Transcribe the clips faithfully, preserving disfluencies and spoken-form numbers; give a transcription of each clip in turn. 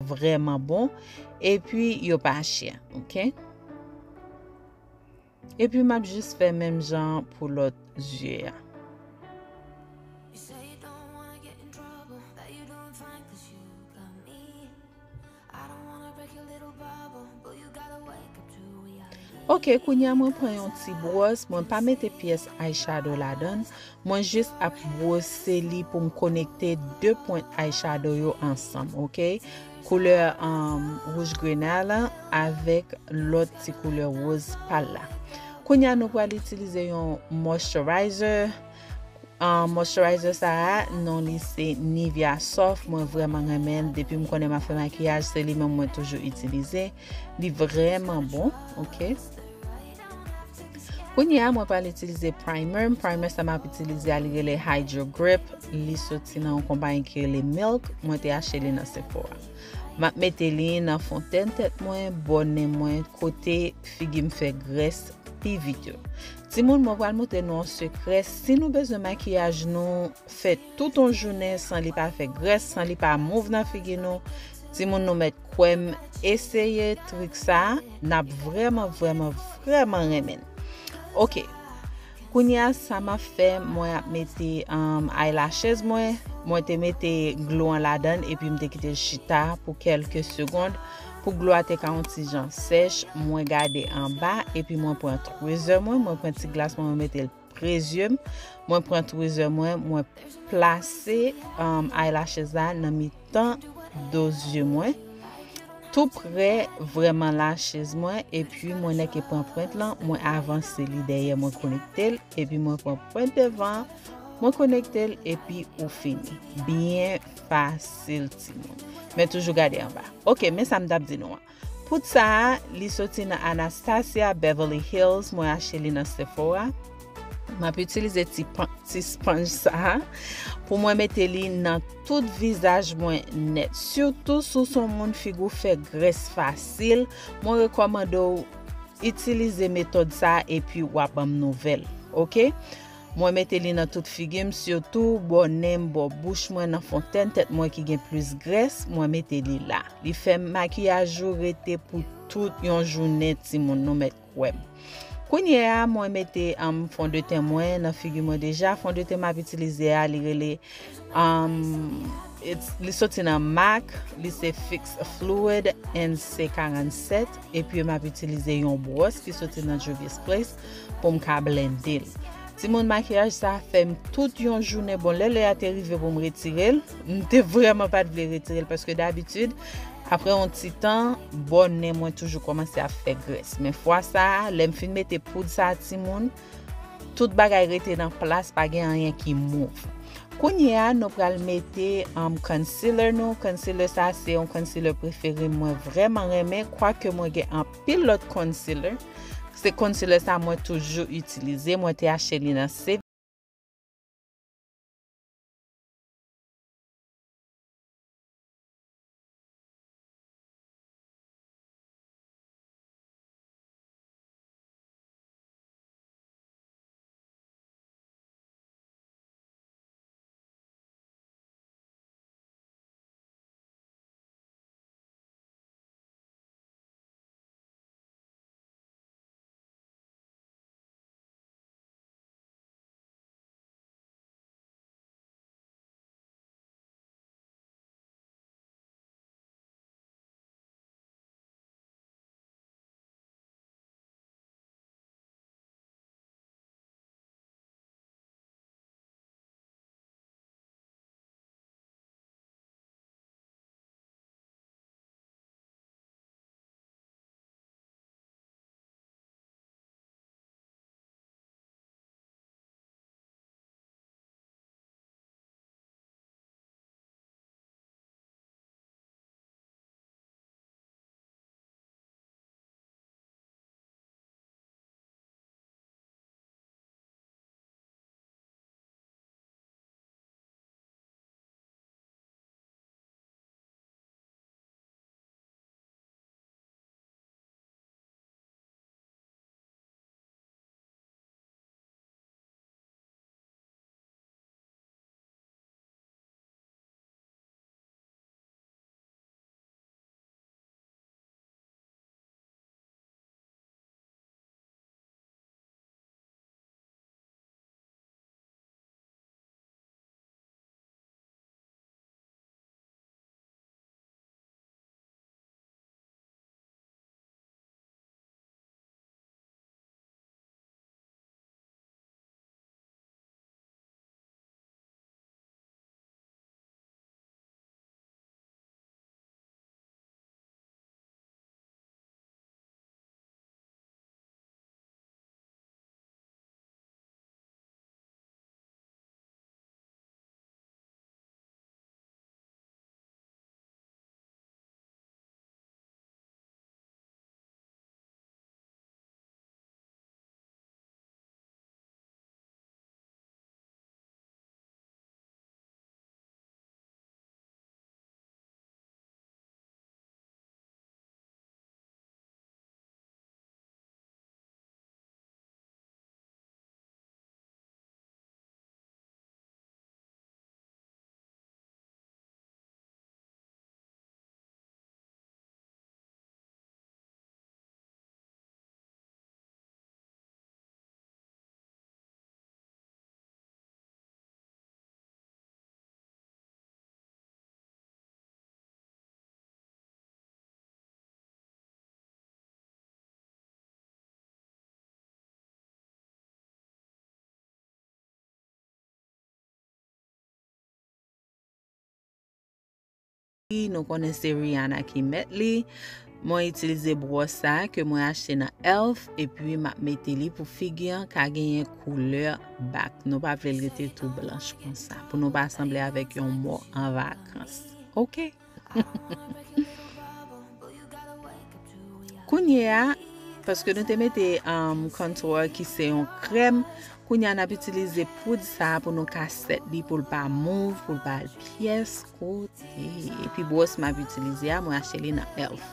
vrèman bon, epi yo pa chè, oke? Epi m ap jis fè menm jan pou lòt zye a. Oke, kounye a mwen pran yon ti bwòs, mwen pa mete pyès eyeshadow ladan l, mwen jis ap bwose li pou m konekte de pwent eyeshadow yo ansanm, oke? Koulè, um, wouj grena la avèk lòt ti koulè woz pal la. Kounye a nou pral itilize yon moisturizer. Um, moisturizer sa a, non li se Nivea Soft. Mwen vrèman renmen l. Depi m konnen m ap fè makiyaj, se li menm mwen toujou itilize. Li vrèman bon, oke? Kounye a, mwen pral itilize primer. Primer sa m ap itilize a, li rele Hydro Grip. Li soti nan yon konpayi ki rele Milk. Mwen te achte li nan Sephora. M ap mete li nan fontèn tèt mwen, bò nen mwen, kote figi m fè grès pi vit yo. Timoun, mwen pral montre nou yon sekrè. Si nou bezwen makiyaj nou fè tout yon jounen san li pa fè grès, san li pa mouv nan figi nou, timoun, nou mèt kwè m, eseye trik sa a, n ap vrèman, vrèman, vrèman renmen l. Oke. Kounye a, sa m ap fè, mwen ap mete, um, eyelashes mwen. Mwen te mete glou an ladan l, epi m te kite l chita pou kèlke segonn, pou glou a te ka yon ti jan sèch. Mwen gade anba, epi mwen pran tweezer mwen, mwen pran ti glas mwen, mwen mete l pre zye m. Mwen pran tweezer mwen, mwen plase, um, eyelashes la nan mitan do zye mwen, tou pre vrèman lashes mwen, epi mwen nèke pran pwent lan, mwen avanse li dèyè, mwen konekte l, epi mwen pran pwent devan, mwen konekte l, epi ou fini. Byen fasil, timoun. Men toujou gade anba. Oke, men sa m t ap di nou an. Poud sa a, li soti nan Anastasia, Beverly Hills. Mwen achte li nan Sephora. M ap itilize ti pan-, ti sponj sa a pou mwen mete li nan tout vizaj mwen nèt. Sitou si w se yon moun figi w fè grès fasil, mwen rekòmande w itilize metòd sa a epi w a ban m nouvèl. Oke? Mwen mete li nan tout figi m, sitou bò nen m, bò bouch mwen, nan fontèn tèt mwen ki gen plis grès, mwen mete li la. Li fè makiyaj ou rete pou tout yon jounen, timoun, nou mèt kwè m. Kounye a, mwen mete, um, fondeten mwen nan figi mwen deja. Fondeten m ap itilize a, li rele, um, it's, li soti nan MAC, li se Fix Fluid N C karannsèt, epi m ap itilize yon bwòs ki soti nan Juvia's Place pou m ka blende l. Timoun, makiyaj sa fè m tout yon jounen. Bon, lè lè a te rive pou m retire l, m te vrèman pa t vle retire l, paske dabitid, apre yon ti tan, bò nen mwen toujou kòmanse ap fè grès. Men fwa sa a, lè m fin mete poud sa a, timoun, tout bagay rete nan plas, pa gen anyen ki move. Kounye a, nou pral mete, um, concealer nou. Concealer sa, se yon concealer prefere mwen vrèman renmen, kwake mwen gen anpil lòt concealer. Se concealer sa mwen toujou itilize. Mwen te achte li nan Sephora. li, nou konnen se Rihanna ki mèt li. Mwen itilize bwòs sa a ke mwen achte nan Elf, epi m ap mete li pou figi an ka genyen koulè back. Nou pa vle l rete tou blanch konsa, pou nou pa sanble avèk yon mò an vakans. Oke? Kounye a, paske nou te mete, um, contour ki se yon krèm, kounye a n ap itilize poud sa a pou nou ka set li, pou l pa move, pou l pa al pyès kote. Epi bwòs m ap itilize a, mwen achte li nan Elf.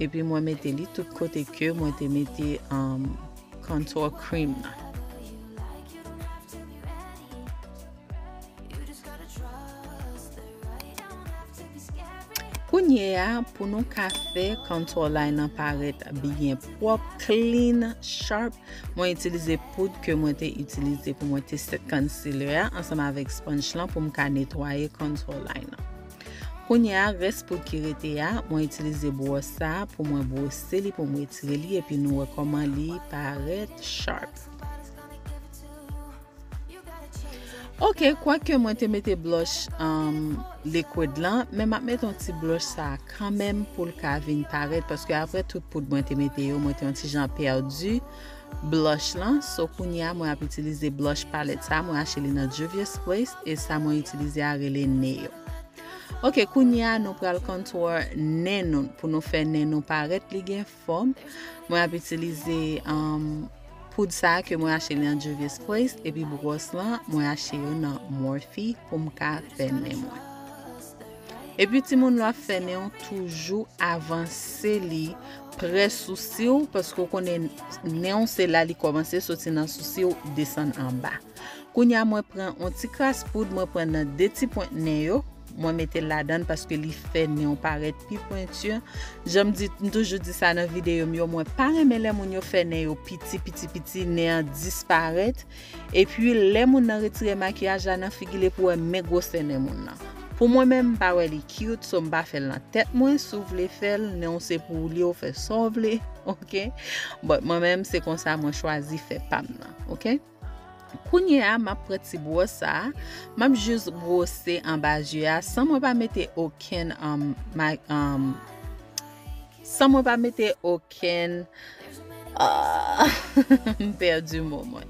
Epi mwen mete li tout kote ke mwen te mete, um, contour cream nan. Kounye a, pou nou ka fè contour line nan parèt byen pwòp, clean, sharp, mwen itilize poud ke mwen te itilize pou mwen te set concealer a ansanm avèk sponge lan pou m ka netwaye contour line nan. Kounye a, rès poud ki rete a, mwen itilize bwòs sa a pou mwen bwose li, pou mwen retire li, epi nou wè kòman li parèt sharp. Oke, kwake mwen te mete blush, um, liquid lan, men m ap mete yon ti blush sa a kanmenm pou l ka vin parèt, paske apre tout poud mwen te mete yo, mwen te yon ti jan pèdi blush lan. So, kounye a, mwen ap itilize blush palette sa a, mwen achte li nan Juvia's Place, e sa mwen itilize a rele Neo. Oke, kounye a, nou pral contour nen nou, pou nou fè nen nou parèt li gen fòm. Mwen ap itilize, um, poud sa a ke mwen achte li nan Juvia's Place, epi bwòs lan, mwen achte yo nan Morphe pou m ka fè nen mwen. Epi timoun, lè w ap fè nen w, toujou avanse li prè sousi w, paske w konnen nen w se la li kòmanse, soti nan sousi w, desann anba. Kounye a, mwen pran yon ti kras poud, mwen pran nan de ti pwent nen yo, mwen mete l ladan l paske li fè nen w parèt pi pwenti. Jan m di, m toujou di sa nan videyo m yo, mwen pa renmen lè moun yo fè nen yo piti, piti, piti, nen an disparèt. Epi, lè moun nan retire makiyaj la nan figi l, epi w wè men gwosè nen moun nan. Pou mwen menm, m pa wè li cute, so m pa fè l nan tèt mwen. Si w vle fè l, nen w se pou ou li, w fè sa w vle, oke? But mwen menm, se konsa mwen chwazi fè pa m nan, oke? Kounye a, m ap pran ti bwòs sa a, m ap jis bwose anba zye a, san mwen pa mete okenn, um, ma-, um, san mwen pa mete okenn, ah, m pèdi mo mwen.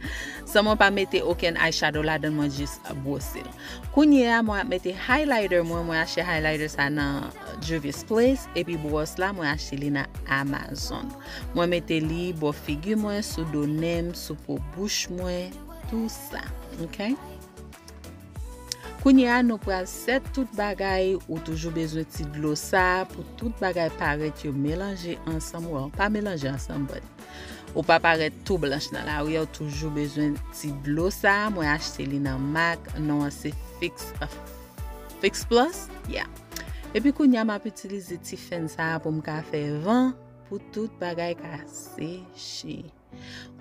San mwen pa mete okenn eyeshadow ladan, mwen jis bwose l. Kounye a, mwen ap mete highlighter mwen, mwen achte highlighter sa nan Juvia's Place, epi bwòs la, mwen achte li nan Amazon. Mwen mete li bò figi mwen, sou do nen m, sou po bouch mwen, tou sa. Oke? Kounye a, nou pral set tout bagay, ou toujou bezwen ti dlo sa a pou tout bagay parèt yo melanje ansanm. Well, pa melanje ansanm, but ou pa parèt tou blanch nan lari a, ou toujou bezwen ti dlo sa a. Mwen achte li nan MAC, non an se Fix, Fix Plus, yeah. Epi kounye a, m ap itilize ti fèn sa a pou m ka fè van, pou tout bagay ka seche.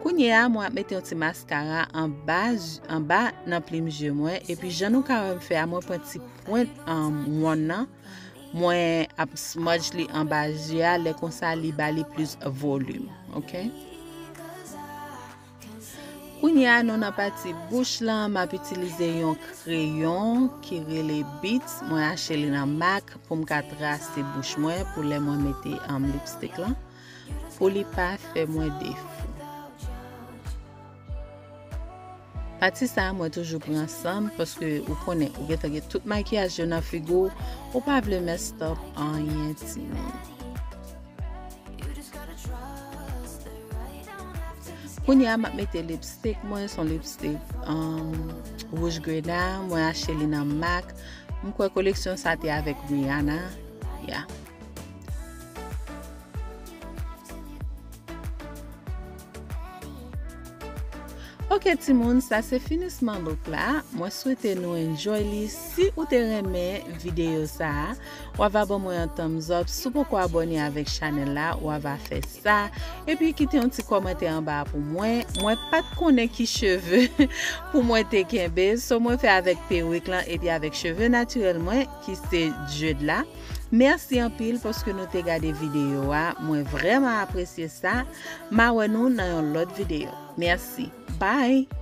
Kounye a, mwen ap mete yon ti maskara anba, anba nan plim zye mwen. Epi jan nou ka wè m fè a, mwen pran ti pwent, um, wonn nan. Mwen ap smudge li anba zye a, lè konsa li ba li plis volim, oke? Kounye a, nou nan pati bouch lan, m ap itilize yon kreyon ki rele Beats. Mwen achte li nan MAC pou m ka trase bouch mwen pou lè mwen mete, um, lipstick lan, pou li pa fè mwen defo. Pati sa a mwen toujou pran san m, paske ou konnen, ou gentan gen tout makiyaj yo nan figi w, ou pa vle mess up anyen, timoun. Kounye a, m ap mete lipstick mwen, se yon lipstick, um, wouj grena, mwen achte li nan MAC. M kwè koleksyon sa te avèk Rihanna. Yeah. Ok, timoun, sa se finisman look la. Mwen swete nou enjoy li. Si ou te renmen videyo sa a, w ava ban mwen yon thumbs up. Si w poko abòne avèk chanèl la, w ava fè sa. Epi kite yon ti kòmantè anba a pou mwen. Mwen pa t konnen ki cheve pou mwen te kenbe. So mwen fè avèk perik lan epi avèk cheve natirèl mwen, ki se Jade la. Mèsi anpil paske nou te gade videyo a. Mwen vrèman apresye sa. M a wè nou nan yon lòt videyo. Mèsi. Bye!